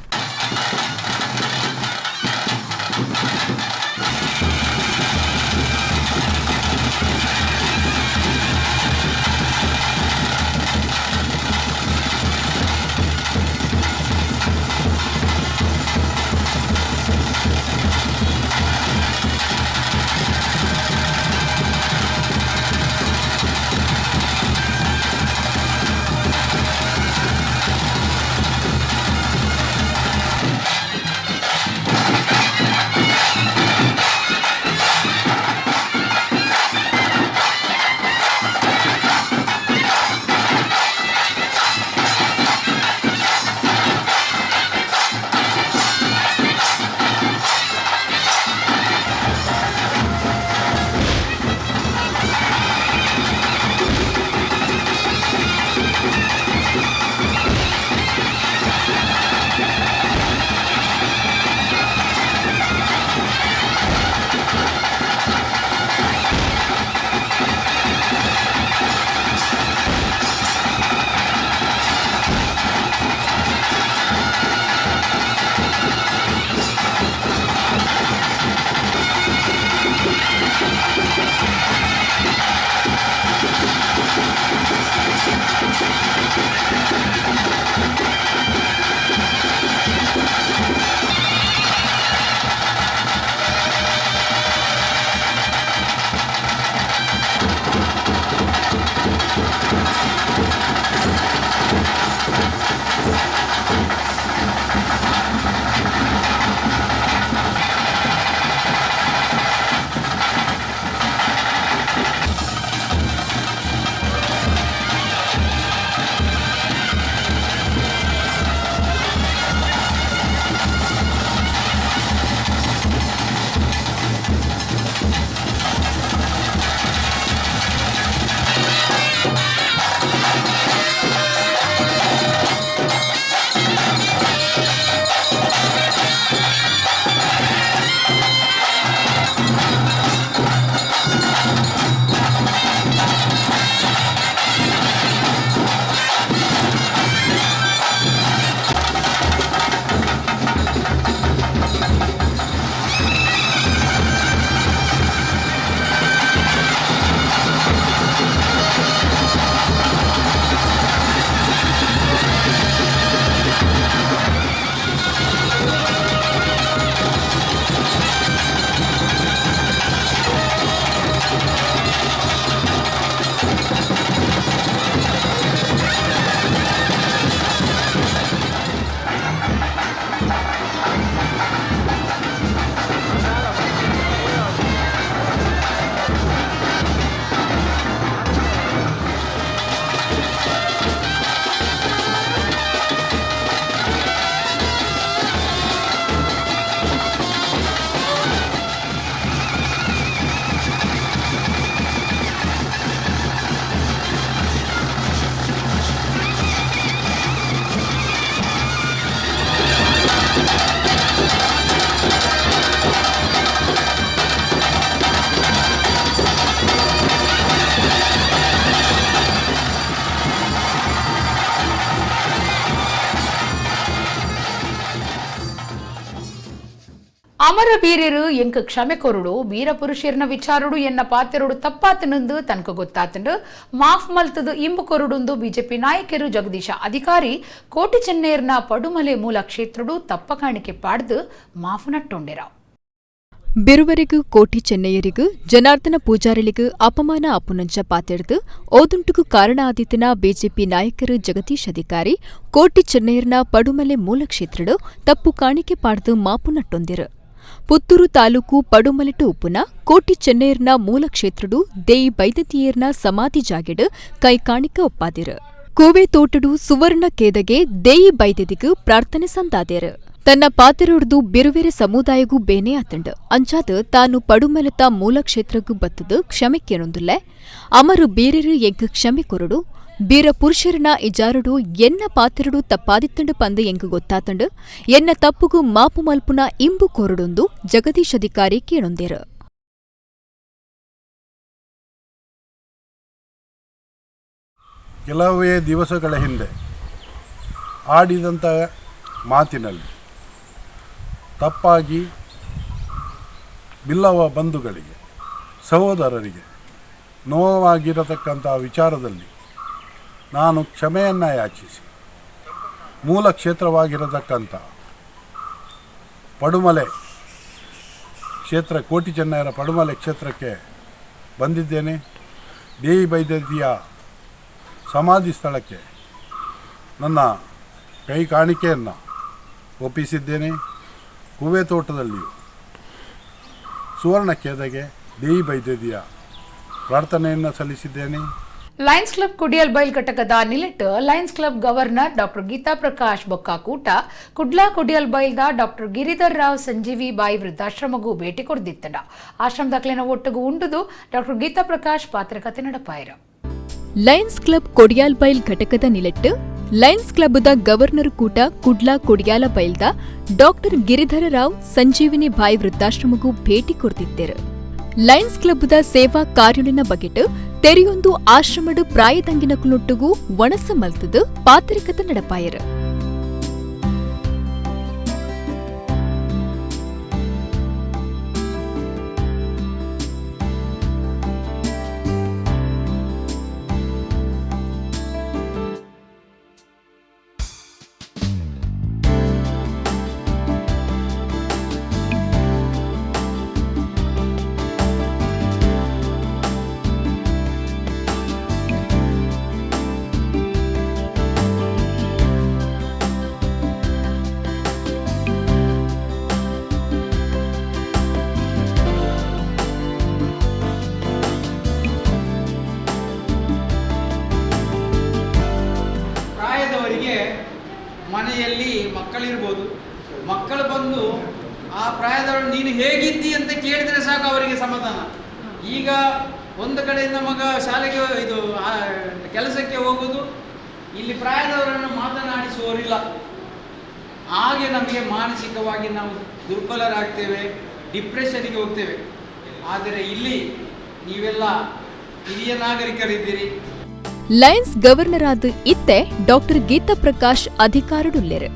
ಅಮರ ಬೀರರು ಎಂಕ್ ಕ್ಷಮೆ ಕೊರುಡು ಬೀರ ಪುರುಷರ್ನ ವಿಚಾರುಡು ಎನ್ನ ಪಾತೆರುಡು ತಪ್ಪಾತನಂದು ತನಕ ಗೊತ್ತಾತಂಡು ಮಾಫ್ ಮಲ್ತದು ಇಂಬು ಕೊರುಡುಂದು ಬಿಜೆಪಿ ನಾಯಕರು ಜಗದೀಶ ಅಧಿಕಾರಿ ಕೋಟಿ ಚೆನ್ನೇರ್ನ ಪಡುಮಲೆ ಮೂಲ ಕ್ಷೇತ್ರಡು ತಪ್ಪ ಕಾಣಿಕೆ ಪಾಡ್ದು ಮಾಫ್ ನಟ್ಟೊಂಡಿರ. ಬಿರುವರಿಗೂ ಕೋಟಿ ಚೆನ್ನಯ್ಯರಿಗೂ ಜನಾರ್ದನ ಪೂಜಾರಿಲಿಗೂ ಅಪಮಾನ ಅಪುನಂಚ ಪಾತೆಡ್ದು ಓದುಂಟುಕು ಕಾರಣ ಆದಿತನ ಬಿಜೆಪಿ ನಾಯಕರು ಜಗದೀಶ್ ಅಧಿಕಾರಿ ಕೋಟಿ ಚೆನ್ನಯ್ಯರ್ನ ಪಡುಮಲೆ ಮೂಲ ಕ್ಷೇತ್ರಡು ತಪ್ಪು ಕಾಣಿಕೆ ಪಾಡ್ದು ಮಾಪು ನಟ್ಟೊಂದಿರು. ಪುತ್ತೂರು ತಾಲೂಕು ಪಡುಮಲೆಟು ಉಪ್ಪುನ ಕೋಟಿ ಚೆನ್ನಯ್ಯರ್ನ ಮೂಲ ಕ್ಷೇತ್ರಡು ದೇಯಿ ಬೈದತಿಯರ್ನ ಸಮಾಧಿ ಜಾಗೆಡು ಕೈ ಕಾಣಿಕೆ ಒಪ್ಪಾದಿರು. ಕೋವೆ ತೋಟಡು ಸುವರ್ಣ ಕೇದಗೆ ದೇಯಿ ಬೈದೆದಿಗೂ ಪ್ರಾರ್ಥನೆ ಸಂದಾದೇರು. ತನ್ನ ಪಾತೆರೊಡ್ದು ಬಿರುವೆರೆ ಸಮುದಾಯಗೂ ಬೇನೆ ಆತಂಡು ಅಂಚಾದ ತಾನು ಪಡುಮಲೆತ ಮೂಲ ಕ್ಷೇತ್ರಗೂ ಬತ್ತದು ಕ್ಷಮೆ ಕೇನೊಂದುಲ್ಲೆ. ಅಮರು ಬೀರರು ಎಂಕ್ ಕ್ಷಮೆ ಕೊರಡು ಬೀರ ಪುರುಷರನ ಇಜಾರುಡು ಎನ್ನ ಪಾತ್ರಡು ತಪ್ಪಾದಿತ್ತಂಡು ಪಂದು ಎಂಕು ಗೊತ್ತಾತಂಡು ಎನ್ನ ತಪ್ಪುಗು ಮಾಪು ಮಲ್ಪುನ ಇಂಬು ಕೋರಡೊಂದು ಜಗದೀಶ್ ಅಧಿಕಾರಿ ಕೇಣೊಂದೇರು. ಕೆಲವೇ ದಿವಸಗಳ ಹಿಂದೆ ಆಡಿದಂಥ ಮಾತಿನಲ್ಲಿ ತಪ್ಪಾಗಿ ಬಿಲ್ಲವ ಬಂಧುಗಳಿಗೆ, ಸಹೋದರರಿಗೆ ನೋವಾಗಿರತಕ್ಕಂಥ ವಿಚಾರದಲ್ಲಿ ನಾನು ಕ್ಷಮೆಯನ್ನು ಯಾಚಿಸಿ ಮೂಲ ಕ್ಷೇತ್ರವಾಗಿರತಕ್ಕಂಥ ಪಡುಮಲೆ ಕ್ಷೇತ್ರ, ಕೋಟಿ ಚೆನ್ನಯರ ಪಡುಮಲೆ ಕ್ಷೇತ್ರಕ್ಕೆ ಬಂದಿದ್ದೇನೆ. ದೇವಿ ಬೈದೆದಿಯ ಸಮಾಧಿ ಸ್ಥಳಕ್ಕೆ ನನ್ನ ಕೈ ಕಾಣಿಕೆಯನ್ನು ಒಪ್ಪಿಸಿದ್ದೇನೆ. ಹೂವೆ ತೋಟದಲ್ಲಿಯೂ ಸುವರ್ಣ ಕೇದಗೆ ದೇವಿ ಬೈದೆದಿಯ ಪ್ರಾರ್ಥನೆಯನ್ನು ಸಲ್ಲಿಸಿದ್ದೇನೆ. ಲಯನ್ಸ್ ಕ್ಲಬ್ ಕುಡಿಯಲ್ ಬೈಲ್ ಘಟಕದ ನಿಲೆಟ್ Lions Club governor doctor Geetha Prakash ಬೊಕ್ಕಾಕೂಟ ಕುಡ್ಲಾ ಕುಡಿಯಲ್ ಬೈಲ್ದ ಡಾಕ್ಟರ್ ಗಿರಿಧರ್ ರಾವ್ ಸಂಜೀವಿ ಬಾಯಿ ವೃದ್ಧಾಶ್ರಮಗೂ ಭೇಟಿ ಕೊಡ್ದಿತ್ತಂಡ. ಆಶ್ರಮದಾಖಲೆನ ಒಟ್ಟುಗು ಉಂಡುದು ಡಾಕ್ಟರ್ ಗೀತಾ ಪ್ರಕಾಶ್ ಪಾತ್ರಕತೆ ನಡಪಾಯರು. ಲಯನ್ಸ್ ಕ್ಲಬ್ ಕೊಡಿಯಾಲ್ ಬೈಲ್ ಘಟಕದ ನಿಲೆಟ್ಟು ಲಯನ್ಸ್ ಕ್ಲಬ್ದ ಗವರ್ನರ್ ಕೂಟ ಕುಡ್ಲಾ ಕೊಡಿಯಾಲ ಬೈಲ್ದ ಡಾಕ್ಟರ್ ಗಿರಿಧರ ರಾವ್ ಸಂಜೀವಿನಿ ಬಾಯಿ ವೃದ್ಧಾಶ್ರಮಗೂ ಭೇಟಿ ಕೊಡ್ತಿದ್ದರು. ಲಯನ್ಸ್ ಕ್ಲಬ್ದ ಸೇವಾ ಕಾರ್ಯಲಿನ ಬಗೆಟ್ ತೆರೆಯೊಂದು ಆಶ್ರಮಡು ಪ್ರಾಯದಂಗಿನ ಕುಲೊಟ್ಟುಗೂ ಒಣಸ ಮಲ್ತದು ಪಾತ್ರಿಕತೆ ನಡಪಾಯರು. ಮನೆಯಲ್ಲಿ ಮಕ್ಕಳಿರ್ಬೋದು, ಮಕ್ಕಳು ಬಂದು ಆ ಪ್ರಾಯದವರು ನೀನು ಹೇಗಿದ್ದಿ ಅಂತ ಕೇಳಿದರೆ ಸಾಕು ಅವರಿಗೆ ಸಮಾಧಾನ. ಈಗ ಒಂದು ಕಡೆಯಿಂದ ಮಗ ಶಾಲೆಗೆ ಇದು ಕೆಲಸಕ್ಕೆ ಹೋಗೋದು, ಇಲ್ಲಿ ಪ್ರಾಯದವರನ್ನು ಮಾತನಾಡಿಸುವವರಿಲ್ಲ. ಹಾಗೆ ನಮಗೆ ಮಾನಸಿಕವಾಗಿ ನಾವು ದುರ್ಬಲರಾಗ್ತೇವೆ, ಡಿಪ್ರೆಷನ್ಗೆ ಹೋಗ್ತೇವೆ. ಆದರೆ ಇಲ್ಲಿ ನೀವೆಲ್ಲ ಹಿರಿಯ ನಾಗರಿಕರಿದ್ದೀರಿ. ಲಯನ್ಸ್ ಗವರ್ನರ್ ಆದ ಇತ್ತೆ ಡಾಕ್ಟರ್ ಗೀತಾ ಪ್ರಕಾಶ್ ಅಧಿಕಾರಡುಲ್ಲೆರು.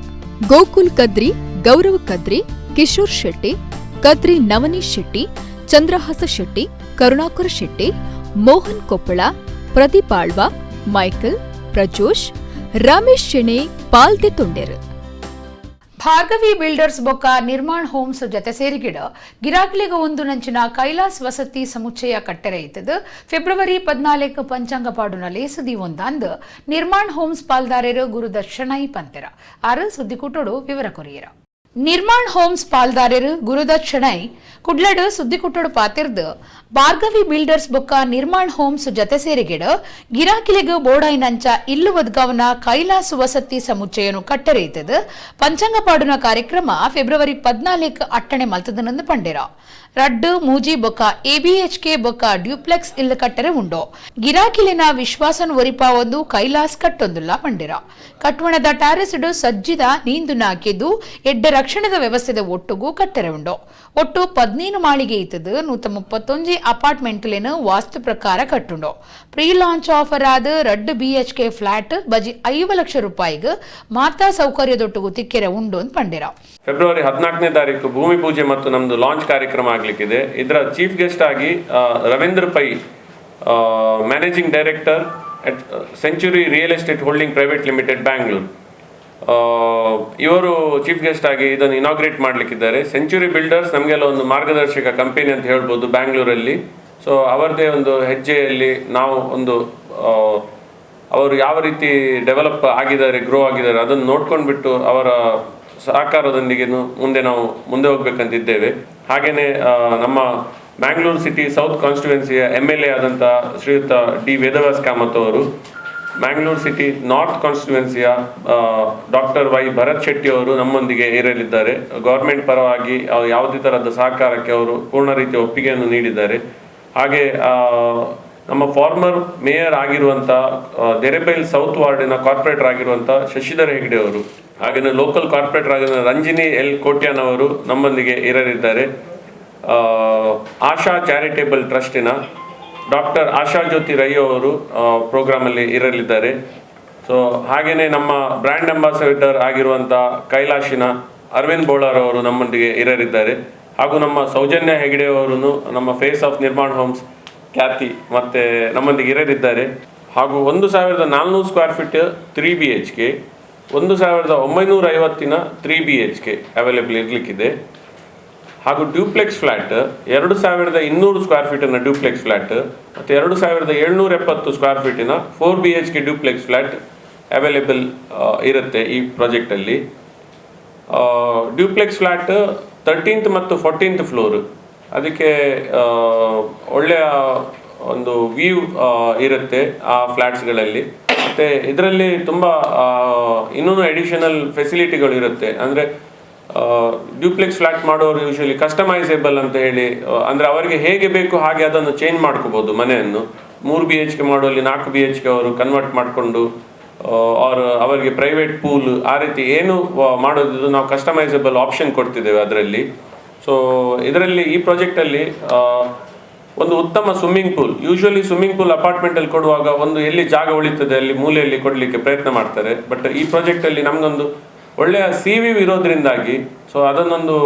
ಗೋಕುಲ್ ಕದ್ರಿ, ಗೌರವ್ ಕದ್ರಿ, ಕಿಶೋರ್ ಶೆಟ್ಟಿ, ಕದ್ರಿ ನವನೀಶ್ ಶೆಟ್ಟಿ, ಚಂದ್ರಹಾಸ ಶೆಟ್ಟಿ, ಕರುಣಾಕರ ಶೆಟ್ಟಿ, ಮೋಹನ್ ಕೊಪ್ಪಳ, ಪ್ರದೀಪ್ ಆಳ್ವಾ, ಮೈಕಲ್, ಪ್ರಜೋಶ್, ರಮೇಶ್ ಶೆಣೆ ಪಾಲ್ದೆ ತೊಂಡೆರು. ಭಾರ್ಗವಿ ಬಿಲ್ಡರ್ಸ್ ಬೊಕ್ಕ ನಿರ್ಮಾಣ್ ಹೋಮ್ಸ್ ಜತೆ ಸೇರಿಗಿಡ ಗಿರಾಕ್ಲಿಗ ಒಂದು ನಂಚಿನ ಕೈಲಾಸ್ ವಸತಿ ಸಮುಚ್ಚಯ ಕಟ್ಟರೆ ಇತ್ತದು ಫೆಬ್ರವರಿ 14 ಪಂಚಾಂಗ ಪಾಡುನ ಲೇಸದಿ ಒಂದಾಂದ್ ನಿರ್ಮಾಣ್ ಹೋಮ್ಸ್ ಪಾಲ್ದಾರರು ಗುರುದರ್ಶನೈ ಪಂತೆರ ಆರು ಸುದ್ದಿಕೂಟೋಡು ವಿವರ ಕೊರಿಯರ. ನಿರ್ಮಾಣ್ ಹೋಮ್ಸ್ ಪಾಲ್ದಾರರು ಗುರುದಕ್ಷಿಣೈ ಕುಡ್ಲಡು ಸುದ್ದಿಕುಟ್ಟಡು ಪಾತಿರ್ದು ಭಾರ್ಗವಿ ಬಿಲ್ಡರ್ಸ್ ಬೊಕ್ಕ ನಿರ್ಮಾಣ್ ಹೋಮ್ಸ್ ಜತೆ ಸೇರಿಗಿಡ ಗಿರಾಕಿಲಿಗ ಬೋಡಾಯಿನಂಚ ಇಲ್ಲು ಒದ್ಗಾವನ ಕೈಲಾಸ ವಸತಿ ಸಮುಚ್ಚಯನು ಕಟ್ಟರೆಯಿತದು ಪಂಚಾಂಗ ಪಾಡುನ ಕಾರ್ಯಕ್ರಮ ಫೆಬ್ರವರಿ 14 ಅಟ್ಟಣೆ ಮಲ್ತದನಂದು ಪಂಡೇರ. ರಡ್ಡು ಮೂಜಿ ಬೊಕ್ಕ ಎಬಿಎಚ್ಕೆ ಬೊಕ್ಕ ಡ್ಯೂಪ್ಲೆಕ್ಸ್ ಇಲ್ಲು ಕಟ್ಟರೆ ಉಂಡು. ಗಿರಾಕಿಲಿನ ವಿಶ್ವಾಸನ್ ಒರಿಪಾವೊಂದು ಕೈಲಾಸ್ ಕಟ್ಟೊಂದುಲ್ಲ ಪಂಡಿರ. ಕಟ್ವಣದ ಟ್ಯಾರಿಸ್ಡು ಸಜ್ಜಿದ ನೀಂದು ನಾಕಿದ್ದು ಎಡ್ಡೆ ರಕ್ಷಣದ ವ್ಯವಸ್ಥೆದ ಒಟ್ಟುಗೂ ಕಟ್ಟರೆ ಉಂಡು. ಒಟ್ಟು 15 ಮಾಳಿಗೆ ಇತ್ತದು 131 ಅಪಾರ್ಟ್ಮೆಂಟ್ಲೇನು ವಾಸ್ತು ಪ್ರಕಾರ ಕಟ್ಟುಂಡು. Pre launch offer ಆದ ರಡ್ಡು ಬಿಎಚ್ಕೆ ಫ್ಲಾಟ್ ಬಜಿ 5 ಲಕ್ಷ ರೂಪಾಯಿಗೆ ಮಾತಾ ಸೌಕರ್ಯದೊಟ್ಟಿಗೂ ತಿಕ್ಕೆರೆ ಉಂಡು ಅಂತ ಪಂಡಿರ. ಫೆಬ್ರವರಿ 14ನೇ ತಾರೀಕು ಭೂಮಿ ಪೂಜೆ ಮತ್ತು ನಮ್ಮದು ಲಾಂಚ್ ಕಾರ್ಯಕ್ರಮ ಆಗಲಿಕ್ಕಿದೆ. ಇದರ ಚೀಫ್ ಗೆಸ್ಟ್ ಆಗಿ Ravindra Pai, managing director at Century Real Estate Holding Private Limited, Bangalore, ಇವರು ಚೀಫ್ ಗೆಸ್ಟ್ ಆಗಿ ಇದನ್ನು ಇನಾಗ್ರೇಟ್ ಮಾಡಲಿಕ್ಕಿದ್ದಾರೆ. ಸೆಂಚುರಿ ಬಿಲ್ಡರ್ಸ್ ನಮಗೆಲ್ಲ ಒಂದು ಮಾರ್ಗದರ್ಶಕ ಕಂಪನಿ ಅಂತ ಹೇಳ್ಬೋದು ಬ್ಯಾಂಗ್ಳೂರಲ್ಲಿ. ಸೊ ಅವರದೇ ಒಂದು ಹೆಜ್ಜೆಯಲ್ಲಿ ನಾವು ಒಂದು ಅವರು ಯಾವ ರೀತಿ ಡೆವಲಪ್ ಆಗಿದ್ದಾರೆ, ಗ್ರೋ ಆಗಿದ್ದಾರೆ ಅದನ್ನು ನೋಡ್ಕೊಂಡ್ಬಿಟ್ಟು ಅವರ ಸಹಕಾರದೊಂದಿಗೆ ಮುಂದೆ ನಾವು ಮುಂದೆ ಹೋಗ್ಬೇಕಂತಿದ್ದೇವೆ. ಹಾಗೆಯೇ ನಮ್ಮ ಬ್ಯಾಂಗ್ಳೂರು ಸಿಟಿ ಸೌತ್ ಕಾನ್ಸ್ಟಿಟ್ಯುವೆನ್ಸಿಯ MLA ಆದಂಥ ಶ್ರೀಯುತ ಡಿ ವೇದವ್ಯಾಸ್ ಕಾಮತ್ ಅವರು, ಬ್ಯಾಂಗ್ಳೂರು ಸಿಟಿ ನಾರ್ತ್ ಕಾನ್ಸ್ಟಿಟ್ಯುವೆನ್ಸಿಯ ಡಾಕ್ಟರ್ ವೈ ಭರತ್ ಶೆಟ್ಟಿ ಅವರು ನಮ್ಮೊಂದಿಗೆ ಇರಲಿದ್ದಾರೆ. ಗೌರ್ಮೆಂಟ್ ಪರವಾಗಿ ಯಾವುದೇ ಥರದ ಸಹಕಾರಕ್ಕೆ ಅವರು ಪೂರ್ಣ ರೀತಿಯ ಒಪ್ಪಿಗೆಯನ್ನು ನೀಡಿದ್ದಾರೆ. ಹಾಗೆ ನಮ್ಮ ಫಾರ್ಮರ್ ಮೇಯರ್ ಆಗಿರುವಂಥ ದೇರೆಬೈಲ್ ಸೌತ್ ವಾರ್ಡಿನ ಕಾರ್ಪೊರೇಟರ್ ಆಗಿರುವಂಥ ಶಶಿಧರ್ ಹೆಗ್ಡೆ ಅವರು, ಹಾಗೆಯೇ ಲೋಕಲ್ ಕಾರ್ಪೊರೇಟರ್ ಆಗಿರುವ ರಂಜಿನಿ ಎಲ್ ಕೋಟ್ಯಾನ್ ಅವರು ನಮ್ಮೊಂದಿಗೆ ಇರಲಿದ್ದಾರೆ. ಆಶಾ ಚಾರಿಟೇಬಲ್ ಟ್ರಸ್ಟಿನ ಡಾಕ್ಟರ್ ಆಶಾ ಜ್ಯೋತಿ ರೈ ಅವರು ಪ್ರೋಗ್ರಾಮಲ್ಲಿ ಇರಲಿದ್ದಾರೆ. ಸೊ ಹಾಗೆಯೇ ನಮ್ಮ ಬ್ರ್ಯಾಂಡ್ ಅಂಬಾಸಿಡರ್ ಆಗಿರುವಂಥ ಕೈಲಾಶಿನ ಅರವಿಂದ್ ಬೋಳಾರ್ ಅವರು ನಮ್ಮೊಂದಿಗೆ ಇರಲಿದ್ದಾರೆ. ಹಾಗೂ ನಮ್ಮ ಸೌಜನ್ಯ ಹೆಗಡೆ ಅವರು, ನಮ್ಮ ಫೇಸ್ ಆಫ್ ನಿರ್ಮಾಣ್ ಹೋಮ್ಸ್ ಖ್ಯಾತಿ, ಮತ್ತು ನಮ್ಮೊಂದಿಗೆ ಇರಲಿದ್ದಾರೆ. ಹಾಗೂ 1400 square feet 3 BHK, 1950ನ 3 BHK available ಇರಲಿಕ್ಕಿದೆ. ಹಾಗೂ ಡ್ಯೂಪ್ಲೆಕ್ಸ್ ಫ್ಲ್ಯಾಟ್, 2200 ಸ್ಕ್ವೇರ್ ಫೀಟಿನ ಡ್ಯೂಪ್ಲೆಕ್ಸ್ ಫ್ಲ್ಯಾಟ್ ಮತ್ತು 2770 ಸ್ಕ್ವೇರ್ ಫೀಟಿನ 4 BHK duplex flat available ಇರುತ್ತೆ ಈ ಪ್ರಾಜೆಕ್ಟಲ್ಲಿ. ಡ್ಯೂಪ್ಲೆಕ್ಸ್ ಫ್ಲ್ಯಾಟ್ 13th ಮತ್ತು 14th floor. ಅದಕ್ಕೆ ಒಳ್ಳೆಯ ಒಂದು ವ್ಯೂ ಇರುತ್ತೆ ಆ ಫ್ಲ್ಯಾಟ್ಸ್ಗಳಲ್ಲಿ. ಮತ್ತು ಇದರಲ್ಲಿ ತುಂಬ ಇನ್ನೂ ಅಡಿಷನಲ್ ಫೆಸಿಲಿಟಿಗಳು ಇರುತ್ತೆ. ಅಂದರೆ ಡ್ಯೂಪ್ಲೆಕ್ಸ್ ಫ್ಲ್ಯಾಟ್ ಮಾಡೋರು ಯೂಶಲಿ ಕಸ್ಟಮೈಸೇಬಲ್ ಅಂತ ಹೇಳಿ, ಅಂದರೆ ಅವರಿಗೆ ಹೇಗೆ ಬೇಕು ಹಾಗೆ ಅದನ್ನು ಚೇಂಜ್ ಮಾಡ್ಕೋಬೋದು ಮನೆಯನ್ನು. 3 BHK ಮಾಡುವಲ್ಲಿ 4 BHK ಅವರು ಕನ್ವರ್ಟ್ ಮಾಡಿಕೊಂಡು, ಆರ್ ಅವರಿಗೆ ಪ್ರೈವೇಟ್ ಪೂಲ್, ಆ ರೀತಿ ಏನು ಮಾಡೋದಿದ್ದು ನಾವು ಕಸ್ಟಮೈಸೇಬಲ್ ಆಪ್ಷನ್ ಕೊಡ್ತಿದ್ದೇವೆ ಅದರಲ್ಲಿ. ಸೊ ಇದರಲ್ಲಿ ಈ ಪ್ರಾಜೆಕ್ಟಲ್ಲಿ ಒಂದು ಉತ್ತಮ swimming pool. Usually swimming pool ಅಪಾರ್ಟ್ಮೆಂಟಲ್ಲಿ ಕೊಡುವಾಗ ಒಂದು ಎಲ್ಲಿ ಜಾಗ ಉಳಿತದೆ ಅಲ್ಲಿ ಮೂಲೆಯಲ್ಲಿ ಕೊಡಲಿಕ್ಕೆ ಪ್ರಯತ್ನ ಮಾಡ್ತಾರೆ. ಬಟ್ ಈ ಪ್ರಾಜೆಕ್ಟಲ್ಲಿ ನಮಗೊಂದು ಒಳ್ಳೆಯ ಸಿ ವ್ಯೂ ಇರೋದ್ರಿಂದಾಗಿ, ಸೊ ಅದನ್ನೊಂದು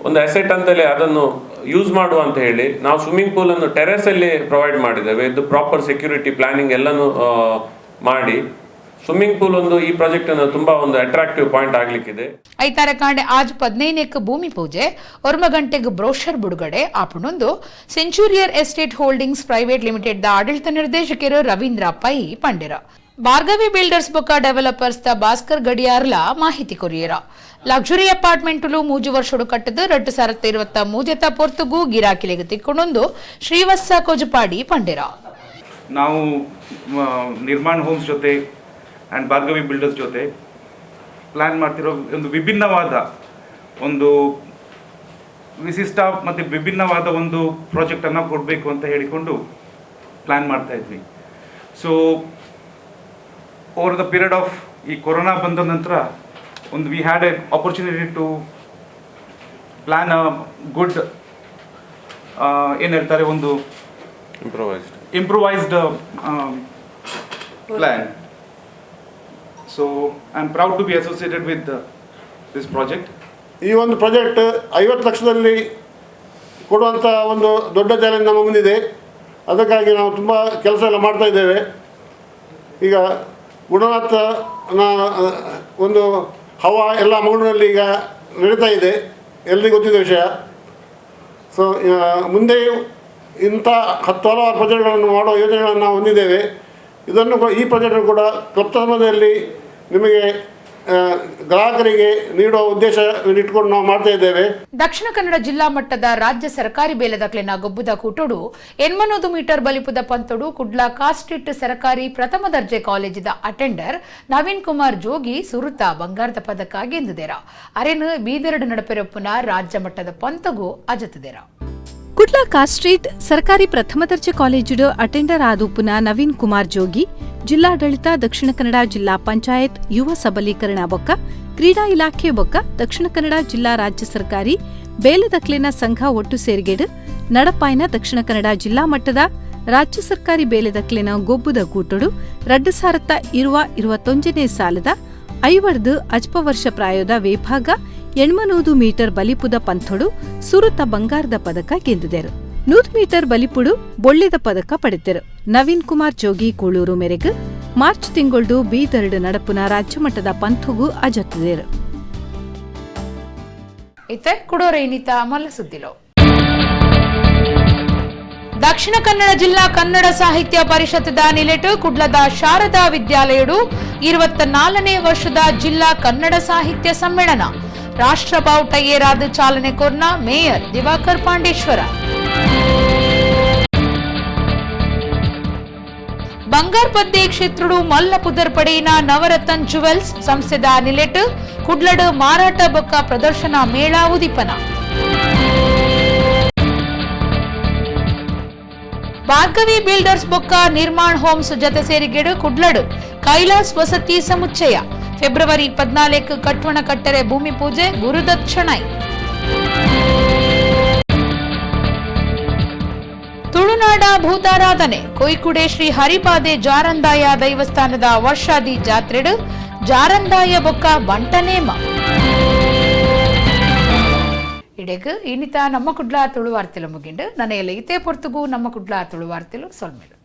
ಒಂದು ಅಸೆಟ್ ಅಂತಲೇ ಅದನ್ನು ಯೂಸ್ ಮಾಡುವ ಅಂತ ಹೇಳಿ ನಾವು ಸ್ವಿಮ್ಮಿಂಗ್ ಪೂಲನ್ನು ಟೆರೆಸಲ್ಲಿ ಪ್ರೊವೈಡ್ ಮಾಡಿದ್ದೇವೆ. ಇದು ಪ್ರಾಪರ್ ಸೆಕ್ಯೂರಿಟಿ ಪ್ಲಾನಿಂಗ್ ಎಲ್ಲನೂ ಮಾಡಿ ಸ್ವಿಮ್ಮಿಂಗ್ ಪೂಲ್ ಒಂದು ಈ ಪ್ರಾಜೆಕ್ಟ್ ಅನ್ನು ತುಂಬಾ ಒಂದು ಅಟ್ರಾಕ್ಟಿವ್ ಪಾಯಿಂಟ್ ಆಗ್ಲಿಕ್ಕಿದೆ. ಐತಾರ ಕಾಂಡೆ ಆಜ್ 15ಕ್ಕೆ ಭೂಮಿ ಪೂಜೆ, 1 ಗಂಟೆಗೆ ಬ್ರೋಷರ್ ಬಿಡುಗಡೆ ಆಪುಣೊಂದು centurion estate holdings private limited the ಆಡಳಿತ ನಿರ್ದೇಶಕರು ರವೀಂದ್ರ ಪೈ ಪಂಡಿರ. ಭಾರ್ಗವಿ ಬಿಲ್ಡರ್ಸ್ ಬೊಕ್ಕ ಡೆವಲಪರ್ಸ್ the Bhaskar ಗಡಿಯಾರ್ಲ ಮಾಹಿತಿ ಕೊರಿಯರ. ಲಕ್ಸುರಿ ಅಪಾರ್ಟ್ಮೆಂಟ್ಲು 3 ವರ್ಷಡು ಕಟ್ಟದು 2023ತ ಪೊರ್ತುಗು ಗಿರಾಕಿಲೆಗ್ ತಿಕ್ಕೊಂಡೊಂದು ಶ್ರೀವತ್ಸ ಕೊಜಪಾಡಿ ಪಂಡಿರ. ನಾವು ನಿರ್ಮಾಣ್ ಹೋಮ್ಸ್ ಜೊತೆ ಆ್ಯಂಡ್ ಭಾರ್ಗವಿ ಬಿಲ್ಡರ್ಸ್ ಜೊತೆ ಪ್ಲ್ಯಾನ್ ಮಾಡ್ತಿರೋ ಒಂದು ವಿಭಿನ್ನವಾದ, ಒಂದು ವಿಶಿಷ್ಟ ಮತ್ತು ವಿಭಿನ್ನವಾದ ಒಂದು ಪ್ರಾಜೆಕ್ಟನ್ನು ಕೊಡಬೇಕು ಅಂತ ಹೇಳಿಕೊಂಡು ಪ್ಲ್ಯಾನ್ ಮಾಡ್ತಾ ಇದ್ವಿ. So over the period of ಈ ಕೊರೋನಾ ಬಂದ ನಂತರ ಒಂದು we had a opportunity to plan a good, ಏನು ಹೇಳ್ತಾರೆ, ಒಂದು improvised improvised plan. So I'm proud to be associated with this project. ಈ ಒಂದು ಪ್ರಾಜೆಕ್ಟ್ 50 ಲಕ್ಷದಲ್ಲಿ ಕೊಡುವಂಥ ಒಂದು ದೊಡ್ಡ ಚಾಲೆಂಜ್ ನಮ್ಮ ಮುಂದಿದೆ. ಅದಕ್ಕಾಗಿ ನಾವು ತುಂಬ ಕೆಲಸ ಎಲ್ಲ ಮಾಡ್ತಾ ಇದ್ದೇವೆ. ಈಗ ಗುಣನಾಥನ ಒಂದು ಹವಾ ಎಲ್ಲ ಮಂಗಳೂರಿನಲ್ಲಿ ಈಗ ನಡೀತಾ ಇದೆ, ಎಲ್ರಿಗೂ ಗೊತ್ತಿದ್ದ ವಿಷಯ. ಸೊ ಮುಂದೆ ಇಂಥ ಹತ್ತು ಹಲವಾರು ಪ್ರಾಜೆಕ್ಟ್ಗಳನ್ನು ಮಾಡುವ ಯೋಜನೆಗಳನ್ನು ನಾವು ಹೊಂದಿದ್ದೇವೆ. ಇದನ್ನು ಕೂಡ, ಈ ಪ್ರಾಜೆಕ್ಟ್ ಕೂಡ ಕ್ಲುಪ್ತ ಸಮಯದಲ್ಲಿ ನಿಮಗೆ ಗ್ರಾಹಕರಿಗೆ ನೀಡುವ ಉದ್ದೇಶ ಇಟ್ಕೊಂಡು ನಾವು ಮಾಡ್ತಾ ಇದ್ದೇವೆ. ದಕ್ಷಿಣ ಕನ್ನಡ ಜಿಲ್ಲಾ ಮಟ್ಟದ ರಾಜ್ಯ ಸರ್ಕಾರಿ ಬೇಲೆದಕ್ಲೆನ ಗೊಬ್ಬುದ ಕೂಟೋಡು 800 ಮೀಟರ್ ಬಲಿಪುದ ಪಂತೊಡು ಕುಡ್ಲ ಕಾಸ್ಟ್ರೀಟ್ ಸರ್ಕಾರಿ ಪ್ರಥಮ ದರ್ಜೆ ಕಾಲೇಜಿದ ಅಟೆಂಡರ್ ನವೀನ್ ಕುಮಾರ್ ಜೋಗಿ ಸುರುತ ಬಂಗಾರದ ಪದಕ ಗೆಂದುದೇರ. ಅರೆನು ಬೀದರಡು ನಡಪೆರೊಪ್ಪುನ ರಾಜ್ಯ ಮಟ್ಟದ ಪಂತಗೂ ಅಜತದೇರ. ಕುಡ್ಲ ಕಾಸ್ಟ್ರೀಟ್ ಸರ್ಕಾರಿ ಪ್ರಥಮ ದರ್ಜೆ ಕಾಲೇಜುಡು ಅಟೆಂಡರ್ ಆದುಪ್ಪುನ ನವೀನ್ ಕುಮಾರ್ ಜೋಗಿ ಜಿಲ್ಲಾಡಳಿತ, ದಕ್ಷಿಣ ಕನ್ನಡ ಜಿಲ್ಲಾ ಪಂಚಾಯತ್ ಯುವ ಸಬಲೀಕರಣ ಬೊಕ್ಕ ಕ್ರೀಡಾ ಇಲಾಖೆ ಬೊಕ್ಕ ದಕ್ಷಿಣ ಕನ್ನಡ ಜಿಲ್ಲಾ ರಾಜ್ಯ ಸರ್ಕಾರಿ ಬೇಲದಕ್ಲೆನ ಸಂಘ ಒಟ್ಟು ಸೇರ್ಗೇಡು ನಡಪಾಯ್ನ ದಕ್ಷಿಣ ಕನ್ನಡ ಜಿಲ್ಲಾ ಮಟ್ಟದ ರಾಜ್ಯ ಸರ್ಕಾರಿ ಬೇಲೆದಕ್ಲೆನ ಗೊಬ್ಬುದ ಕೂಟಡು 2020-21ನೇ ಸಾಲದ 50ರ್ದು ಅಜ್ಪ ವರ್ಷ ಪ್ರಾಯದ ವಿಭಾಗ 800 ಮೀಟರ್ ಬಲಿಪುದ ಪಂಥೊಡು ಸುರುತ ಬಂಗಾರದ ಪದಕ ಗೆಂದಿದರು. 100 ಮೀಟರ್ ಬಲಿಪುಡು ಬೊಳ್ಳಿದ ಪದಕ ಪಡೆದರು. ನವೀನ್ ಕುಮಾರ್ ಜೋಗಿ ಕೂಳೂರು ಮೇರೆಗ್ ಮಾರ್ಚ್ ತಿಂಗೊಳ್ದು ಬೀದರ್ಡ್ ನಡಪುನ ರಾಜ್ಯಮಟ್ಟದ ಪಂಥಗೂ ಅಜತ್ತುದೇರು. ಇತ್ತೆ ಕುಡೋರೈನಿತ ಮಲ್ಲ ಸುದ್ದಿಲೋ. ದಕ್ಷಿಣ ಕನ್ನಡ ಜಿಲ್ಲಾ ಕನ್ನಡ ಸಾಹಿತ್ಯ ಪರಿಷತ್ದ ನಿಲೆಟು ಕುಡ್ಲದ ಶಾರದಾ ವಿದ್ಯಾಲಯಡು 24ನೇ ವರ್ಷದ ಜಿಲ್ಲಾ ಕನ್ನಡ ಸಾಹಿತ್ಯ ಸಮ್ಮೇಳನ. ರಾಷ್ಟ್ರ ಬಾವುಟ ಏರಾದ ಚಾಲನೆ ಕೊರ್ನ ಮೇಯರ್ ದಿವಾಕರ್ ಪಾಂಡೇಶ್ವರ. ಬಂಗಾರ್ಪದ್ದೆ ಕ್ಷೇತ್ರಡು ಮಲ್ಲ ಪುದರ್ ಪಡೆಯಿನ ನವರತನ್ ಜುವೆಲ್ಸ್ ಸಂಸ್ಥೆದ ನಿಲೆಟ್ ಕುಡ್ಲಡು ಮಾರಾಟ ಬೊಕ್ಕ ಪ್ರದರ್ಶನ ಮೇಳ ಉದೀಪನ. ಭಾರ್ಗವಿ ಬಿಲ್ಡರ್ಸ್ ಬೊಕ್ಕ ನಿರ್ಮಾಣ್ ಹೋಮ್ಸ್ ಜತೆ ಸೇರಿಗೆಡು ಕುಡ್ಲಡು ಕೈಲಾಸ್ ವಸತಿ ಸಮುಚ್ಚಯ. ಫೆಬ್ರವರಿ 14 ಕಟ್ವಣ ಕಟ್ಟರೆ ಭೂಮಿ ಪೂಜೆ ಗುರುದತ್ ಶೆಣೈ. ತುಳುನಾಡ ಭೂತಾರಾಧನೆ ಕೊಯ್ಕುಡೆ ಶ್ರೀ ಹರಿಪಾದೆ ಜಾರಂದಾಯ ದೈವಸ್ಥಾನದ ವರ್ಷಾದಿ ಜಾತ್ರೆಡು ಜಾರಂದಾಯ ಬೊಕ್ಕ ಬಂಟನೇಮ. ಇಡೆಗ್ ಇನಿತ ನಮ್ಮ ಕುಡ್ಲ ತುಳುವಾರ್ತೆಲು ಮುಗಿಂಡು. ನನಯಲ್ಲ ಇತೇ ಪೊರ್ತುಗು ನಮ್ಮ ಕುಡ್ಲ ತುಳುವಾರ್ತೆಲು ಸೊಲ್ಮೆಲು.